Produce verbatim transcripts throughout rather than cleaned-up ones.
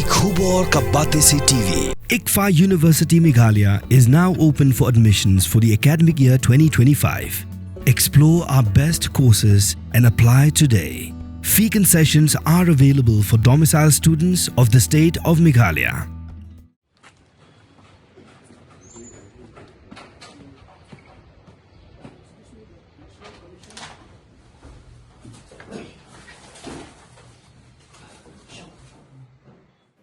Khubor ka Batesi T V. ICFAI University Meghalaya is now open for admissions for the academic year twenty twenty-five. Explore our best courses and apply today. Fee concessions are available for domicile students of the state of Meghalaya.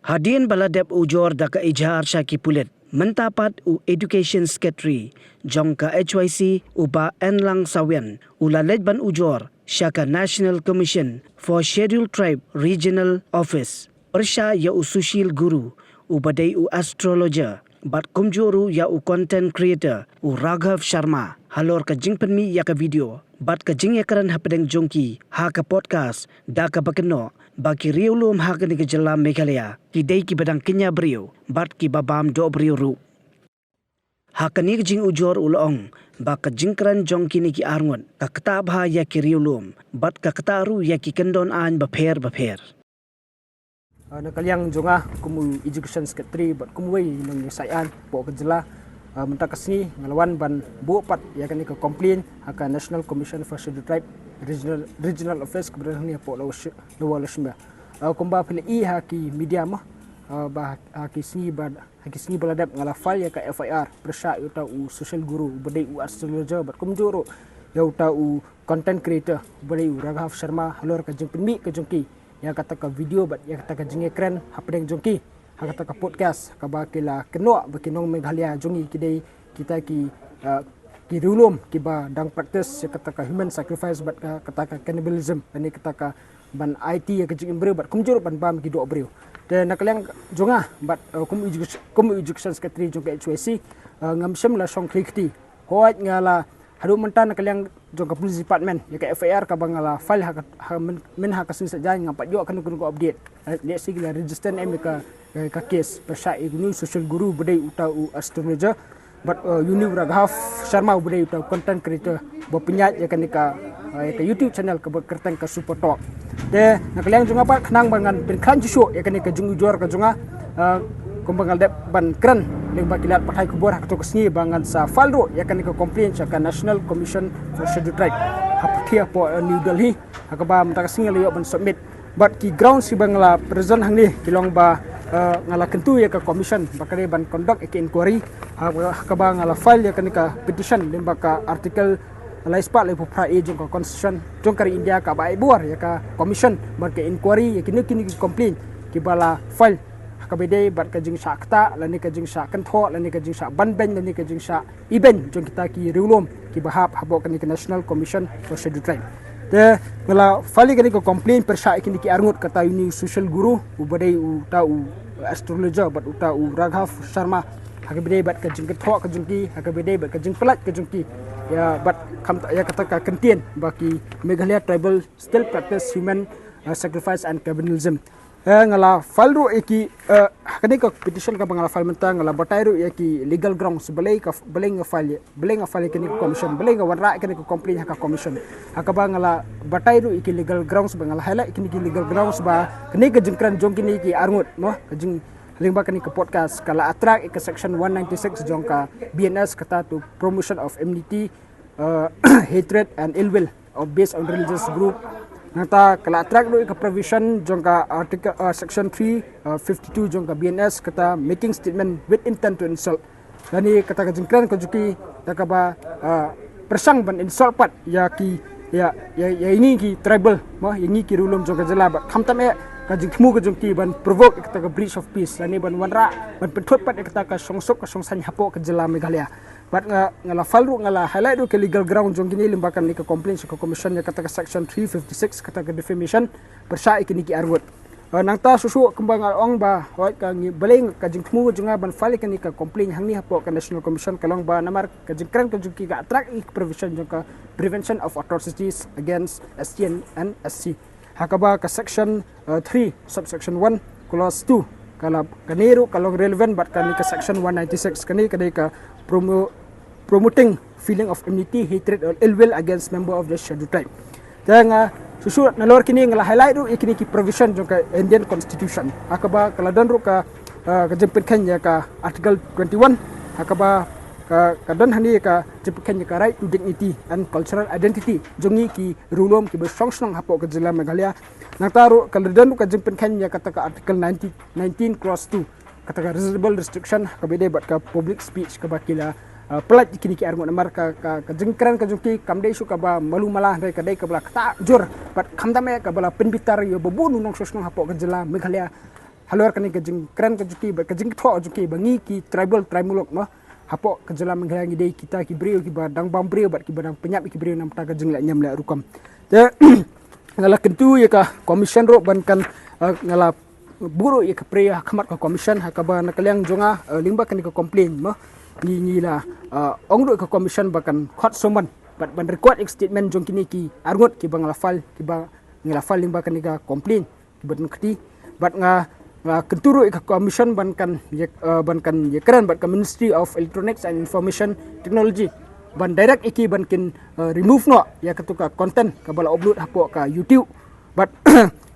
Hadien ba la dep ujor da ka ijhar sha ki pulit, mynta pat u Education Secretary jong ka H Y C, u Bah Enlang Sawian, u la leit ban ujor sha ka National Commission for Scheduled Tribe Regional Office. Pyrshah ïa u Sushil Guru, u ba dei u astrologer, bad kumjuh ruh ïa u content creator, u Raghav Sharma, halor ka jingpynmih ïa ka video bad ka jingïakren hapdeng jong ki ha ka podcast, da kaba kynnoh ba ki riewlum ha kane ka jylla Meghalaya ki dei kiba dang kñia briew bad kiba bam dohbriew ruh. Ha kane ka jingujor u la ong ba ka jingkren jong kine ki arngut ka ktah bha ïa ki riewlum bad ka ktah ruh ïa ki kyndon aiñ bapher bapher. Ah, na ka liang jong nga kum u Education Secretary bad kum uwei na ngi saian poh ka jylla, ah, mynta ka sngi nga la wan ban buh pat ïa kane ka complaint ha ka National Commission for Scheduled Tribe Regional, Regional Office kaba don hangne hapoh Lower Shi-, Lower Lashmia. Ah, kumba phi la i ha ki media mo, ah, ba ha ki sngi ba ha ki sngi ba la dep nga la file ïa ka F I R pyrshah ïa uta u Sushil Guru uba dei u astrologer bad kumjuh ruh ïa uta u content creator uba dei u Raghav Sharma halor ka jingpynmih ka jong ki ïa kata ka video bad ïa kata ka jingïakren hapdeng jong ki ha kata ka podcast, kaba ki la kynnoh ba ki nong Meghalaya jong ngi ki dei kita ki, ah, ki riewlum kiba dang practice ïa kata ka human sacrifice bad ka, kata ka cannibalism, lane kata ka ban aiti ïa ka jingim briew bad kumjuh ban bam ki dohbriew. Te na ka liang jong nga bad, eh, kum u education, kum u Education Secretary jong ka H Y C, eh, ngam shym la shong khlieh kti. Hooid nga la haduh mynta na ka liang jong ka Police Department ïa ka F I R kaba nga la file ha ka, ha myn, myn ha ka sngi Saitjaiñ ngam pat ïoh kano kano ka update. Eh, lehse ki la register ne em ïa ka, eh, ka case pyrshah ïa une u Sushil Guru ba dei uta u astrologer bad, eh, une u Raghav Sharma uba dei uta u content creator ba pynïaid ïa kane ka, eh, ïa ka YouTube channel kaba kyrteng ka Super Talk. Te na ka liang jong nga pat khnang ba ngan pynkhlaiñ shuh shuh ïa kane ka jingujor ka jong nga, eh, kumba nga la dep ban kren lyngba ki lad pathai khubor ha kato ka sngi ba ngan sa file ruh ïa kane ka complaint sha ka National Commission for Scheduled Tribe ha pyrthei hapoh, eh, New Delhi, ha kaba mynta ka sngi nga la ïoh ban submit. Bad ki grounds kiba nga la present hangne ki long ba, eh, nga la kyntu ïa ka commission ba ka dei ban conduct ïa ka inquiry, ha, ha kaba nga la file ïa kane ka petition lyngba ka article lai spah laiphew phra A jong ka constitution jong ka ri India kaba ai bor ïa ka commission ban ka inquiry ïa kine kine ki complaint kiba la file ha kaba ïadei bad ka jingshah ktah lane ka jingshah kynthoh lane ka jingshah ban beiñ lane ka jingshah ibeiñ jong kita ki riewlum kiba hap hapoh kane ka National Commission for Scheduled Tribe. Te nga la file ïa kane ka complaint pyrshah ïa kine ki arngut, kata une u Sushil Guru uba dei uta u astrologer bad uta u Raghav Sharma, ha kaba ïadei bad ka jingkynthoh ka jong ki, ha kaba ïadei bad ka jingpyllait ka jong ki ïa, bad khamtam ïa kata ka kyntien ba ki Meghalaya tribal still practice human, uh, sacrifice and cannibalism. Eh, nga la file ruh ïa ki, eh, ha kane ka petition kaba nga la file mynta nga la batai ruh ïa ki legal grounds balei ka, balei nga file, balei nga file ïa kane ka commission, balei nga wanrah ïa kane ka complaint ha ka commission. Ha kaba nga la batai ruh ïa ki legal grounds ba nga la highlight ïa kine ki legal grounds ba kane ka jingkren jong kine ki arngut mo, ka jing, lyngba kane ka podcast ka la attract ïa ka section one ninety-six jong ka B N S, kata to promotion of enmity, uh, hatred and ill will of based on religious group. Nangta ka la attract ruh ïa ka provision jong ka article, uh, section three, uh, fifty-two jong ka B N S, kata making statement with intent to insult. Lane kata ka jingkren ka jong ki da kaba, uh, pyrshang ban insult pat ïa ki, ïa, ïa, ïa ngi ki tribal mo, ïa ngi ki riewlum jong ka jylla bad khamtam eh ka jingthmu ka jong ki ban provoke ïa kata ka breach of peace lane ban wanrah ban pynthut pat ïa kata ka shongsuk ka shongsaiñ hapoh ka jylla Meghalaya. Bad nga, nga la file ruh, nga la highlight ruh ka legal ground jong kine lyngba kane ka complaint sha ka commission ïa kata ka section three fifty-six, kata ka defamation, pyrshah ïa kine ki arngut. Eh, nangta shuh shuh kumba nga ong ba hooid ka ngi, balei ka jingthmu jong nga ban file ïa kane ka complaint hangne hapoh ka National Commission ka long ba namar ka jingkren ka jong ki ka attract ïa ka provision jong ka Prevention of Atrocities Against S T and S C. Ha kaba ka section, uh, three, subsection one, clause two, ka la, kane ruh ka long relevant bad kane ka section one ninety-six, kane ka dei ka promo-, promoting feeling of enmity, hatred or ill will against member of the Scheduled Tribe. Te nga, Shuh shuh nalor kine nga la highlight ruh ïa kine ki provision jong ka Indian Constitution. Ha kaba ka la don ruh ka, uh, ka jingpynkheiñ ïa ka Article twenty-one. Ha kaba ka, ka don hangne ïa ka jingpynkheiñ ïa ka right to dignity and cultural identity jong ngi ki riewlum kiba shong shnong hapoh ka jylla Meghalaya. Nangta ruh ka la don ruh ka jingpynkheiñ ïa kata ka Article nineteen, nineteen clause two, kata ka reasonable restriction kaba ïadei bad ka public speech kaba ki la, uh, pyllait ïa kine ki arngut. Namar ka, ka, ka jingkren ka jong ki kam dei shuh kaba malu mala, hynrei ka dei kaba la ktah jur bad khamtam eh kaba la pynbitar ïa ba bun u nongshong shnong hapoh ka jylla Meghalaya. Halor kane ka jingkren ka jong ki bad ka jingthoh jong ki ba ngi ki tribal, tribal muluk mo, hapoh ka jylla Meghalaya ngi dei kita ki briew kiba dang bam briew bad kiba dang pynïap ïa ki briew namar ka jingleh niam leh rukom. Te nga la kyntu ïa ka commission ruh ban kan, uh, nga la buh ruh ïa ka prayer ha khmat ka commission ha kaba na ka liang jong nga, uh, lyngba kane ka complaint mo, ngi, ngi la, uh, ong ruh ïa ka commission ba kan khot summon bad ban record ïa ka statement jong kine ki arngut kiba nga la file, kiba nga la file lyngba kane ka complaint kiba don kti. Bad nga, nga kyntu ruh ïa ka commission ban kan ïa, uh, ban kan ïakren bad ka Ministry of Electronics and Information Technology ban direct ïa ki ban kin, uh, remove noh ïa katu ka content kaba la upload hapoh ka YouTube. Bad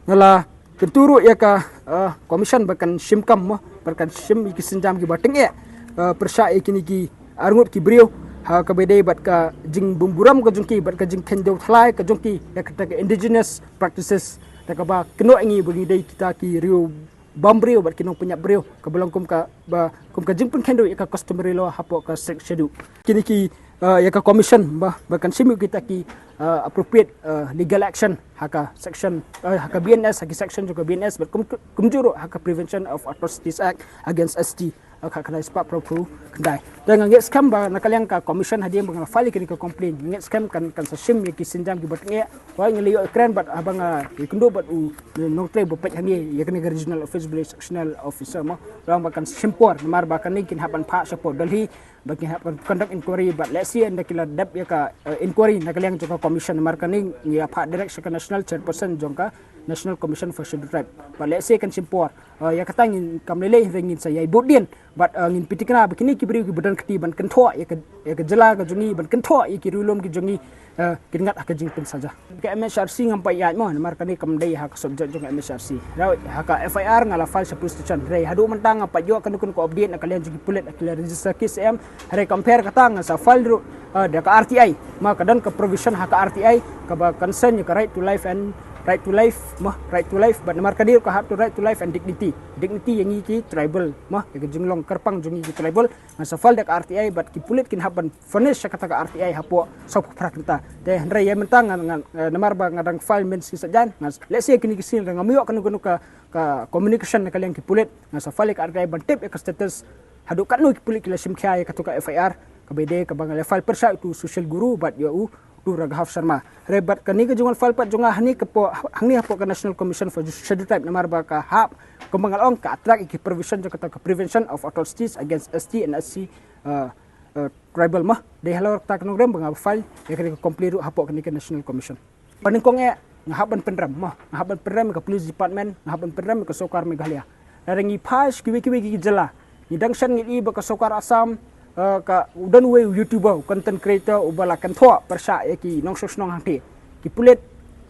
nga la kyntu ruh ïa ka, uh, commission ba kan shim kam mo, ba kan shim ïa ki sienjam kiba tyngeh, uh, pyrshah ïa kine ki arngut ki briew ha kaba ïadei bad ka jingbymburom ka jong ki bad ka jingkheiñ dewthlai ka jong ki ïa kata ka indigenous practices. Da kaba kynnoh ïa ngi ba ngi dei kita ki riew bam briew bad ki nongpynïap briew kaba long kum ka, ba kum ka jingpynkheiñ ruh ïa ka customary law hapoh ka Sixth Schedule. Kine ki, uh, ïa ka commission ba, ba kan shim ïa kita ki, uh, appropriate, uh, legal action ha ka section, uh, ha ka B N S, ha ki section jong ka B N S bad kum, kumjuh ruh ha ka Prevention of Atrocities Act against S T, uh, ka khyndai spah phraphew khyndai. Te nga ngeit skhem ba na ka liang ka commission hadien ba nga la file ïa kane ka complaint, nga ngeit skhem kan, kan sa shim ïa ki sienjam kiba tyngeh. Hooid, ngi la ïoh ïakren bad haba nga ïakynduh bad u nongtrei ba peit hangne ïa kane ka regional office, ba dei sectional officer mo, la ong ba kan shim por namar ba kane kin hap ban phah shapoh Delhi, ba kin hap ban conduct inquiry, bad lehse ynda ki la dep ïa ka, eh, inquiry na ka liang jong ka commission, namar kane ngi ïa phah direct sha ka national chairperson jong ka National Commission for Scheduled Tribe. Bad lehse kan shim por. Eh, ïa kata ngin kam lei lei, hynrei ngin sa ïai bud dien bad, eh, ngin pynthikna ba kine ki briew kiba don kti ban kynthoh ïa ka, ïa ka jylla ka jong ngi, ban kynthoh ïa ki riewlum ki jong ngi, eh, kin ngat ha ka jingpynsaja. Ka M H R C ngam pat ïaid mo, namar kane kam dei ha ka subject jong ka M H R C. Hynrei ha ka F I R nga la file sha police station. Hynrei haduh mynta ngam pat ïoh kano kano ka update na ka liang jong ki pulit, ha ki la register case em. Hynrei compare kata nga sa file ruh, eh, da ka R T I. Ma ka don ka provision ha ka R T I kaba concern ïa ka right to life and right to life, mo, right to life. Bad namar ka dei ruh ka hap to right to life and dignity. Dignity ïa ngi ki tribal, mo, ïa ka jinglong kyrpang jong ngi ki tribal. Nga sa file da ka R T I bad ki pulit kin hap ban furnish ïa kata ka R T I hapoh sawphew phra kynta. Te hynrei ïa mynta nga, nga, eh, namar ba nga dang file mynstep sajan, nga, lehse kine ki sngi ngam ïoh kano kano ka, ka communication na ka liang ki pulit, nga sa file ïa ka R T I ban tip ïa ka status haduh katno ki pulit ki la shim khia ïa katu ka F I R kaba ïadei kaba nga la file pyrshah ïa utu Sushil Guru bad ïa u, utu Raghav Sharma. Hynrei bad kane ka jingwan file pat jong nga hangne ka por, hangne hapoh ka National Commission for Scheduled Tribe, namar ba ka hap, kumba nga la ong, ka attract ïa ki provision jong kata ka Prevention of Atrocities Against S T and S C, uh, uh, Tribal mo. Dei halor kata ka nongrim ba nga file ïa kane ka complaint ruh hapoh kane ka National Commission. Banyngkong eh nga hap ban pynrem mo, nga hap ban pynrem ïa ka police department, nga hap ban pynrem ïa ka sorkar Meghalaya. Lada ngi phai sha kiwei kiwei ki jylla, ngi dang shen ngi ïohi ba ka sorkar Assam, eh, ka, u don uwei u YouTuber, u content creator uba la kynthoh pyrshah ïa ki nongshong shnong hangtei. Ki pulit,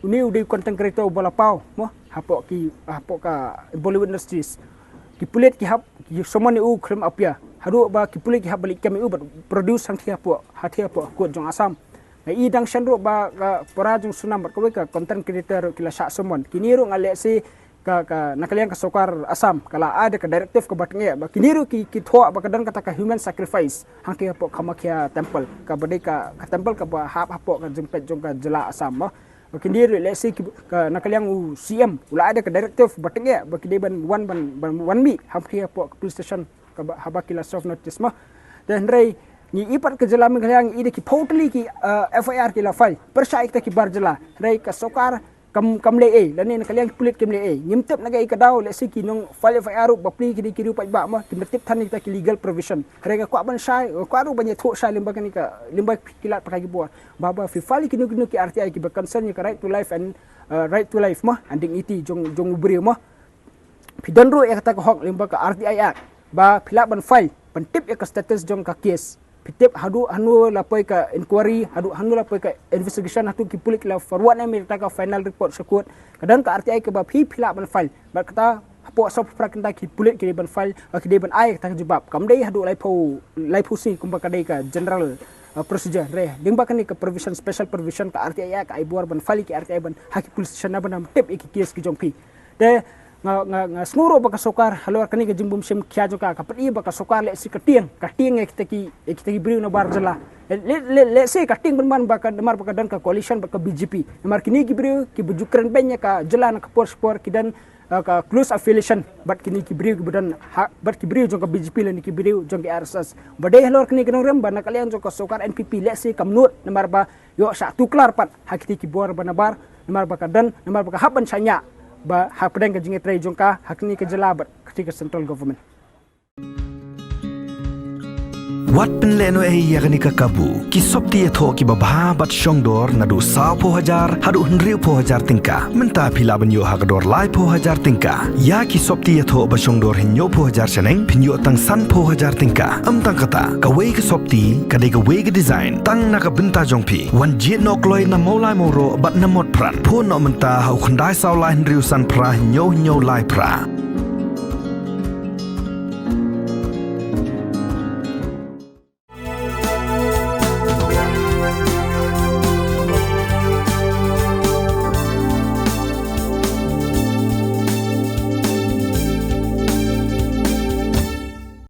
une u dei u content creator uba la paw mo hapoh ki, hapoh ka Bollywood industries. Ki pulit ki hap, ki summon ïa u khlem appear. Haduh ba ki pulit ki hap ban leit kem ïa u bad produce hangtei hapoh, hangtei hapoh court jong Assam. Nga ïohi dang shen ruh ba ka para jong Sonam bad kawei ka content creator ruh ki la shah summon. Kine ruh nga lehse ka, ka, na ka liang ka sorkar Assam ka la ai da ka directive kaba tyngeh ba kine ruh ki, ki thoh ba ka don kata ka human sacrifice hangtei hapoh Kamakhya Temple, kaba dei ka, ka temple kaba hap hapoh ka jingpeit jong ka jylla Assam mo. Ba kine ruh lehse ki, ka, na ka liang u C M u la ai da ka directive ba tyngeh ba ki dei ban wan, ban, ban wan mih hangtei hapoh ka police station kaba, haba ki la serve notice mo. Te hynrei ngi ïohi pat ka jylla Meghalaya ngi ïohi da ki phew tylli ki, eh, F I R ki la file pyrshah ïa kita ki bar jylla. Hynrei ka sorkar kam, kam leh ei, lane na ka liang ki pulit kim leh ei. Ngim tip na kaei ka daw, lehse ki nong file F I R ruh bapli ki dei ki riew paidbah mo, kim da tip than ïa kita ki legal provision. Hynrei nga kwah ban shai, nga kwah ruh ban ïathuh shai lyngba kane ka, lyngba ki lad pathai ki bor. Ba, ba phi file ïa kino kino ki R T I kiba concern ïa ka right to life and, uh, right to life mo, and dignity jong, jong u briew mo. Phi don ruh ïa kata ka hok lyngba ka R T I Act ba phi lah ban file, ban tip ïa ka status jong ka case. Phi tip haduh hangno la poi ka inquiry, haduh hangno la poi ka investigation, haduh ki pulit la forward ne em ïa kata ka final report sha court. Ka don ka R T I kaba phi phi lah ban file. Bad kata hapoh sawphew phra kynta ki pulit ki dei ban file, ki dei ban ai kata ka jubab. Kam dei haduh laiphew, laiphew sngi kumba ka dei ka general, uh, procedure. Hynrei lyngba kane ka provision, special provision ka R T I ka ai bor ban file ki R T I ban ha ki police station na ban tip ïa ki case ki jong phi. Te nga, nga, nga sngew ruh ba ka sorkar halor kane ka jingbymshim khia jong ka, ka pyni ba ka sorkar lehse ka tieng, ka tieng ïa kita ki, ïa kita ki briew na bar jylla. Le, le, lehse ka tieng ban ban ba ka, namar ba ka don ka coalition bad ka B J P. Namar kine ki briew kiba ju kren beiñ ïa ka jylla na ka por sha ka por, ki don, uh, ka close affiliation bad kine ki briew kiba don ha, bad ki briew jong ka B J P lane ki briew jong ka R S S. Ba dei halor kane ka nongrim ba na ka liang jong ka sorkar N P P lehse kam nud namar ba ïoh shah tuklar pat ha kiti ki bor ba nabar, namar ba ka don, namar ba ka hap ban shaniah ba hapdeng ka jingïatrei jong ka ha kane ka jylla bad kati ka central government. Wat pynlehnohei ïa kane ka kabu. Ki sopti ïathoh kiba bha bad shongdor naduh sawphew hajar haduh hynriewphew hajar tyngka. Mynta phi lah ban ïoh ha ka dor laiphew hajar tyngka. Ïa ki sopti ïathoh ba shongdor hynñiewphew hajar shaneng phin ïoh tang sanphew hajar tyngka. Ym tang kata, kawei ka sopti ka dei kawei ka design tang na ka bynta jong phi. Wan jied noh kloi na Mawlai Mawroh bad na Motphran. Phone noh mynta ha u khyndai saw lai hynriew san phra hynñiew hynñiew lai phra.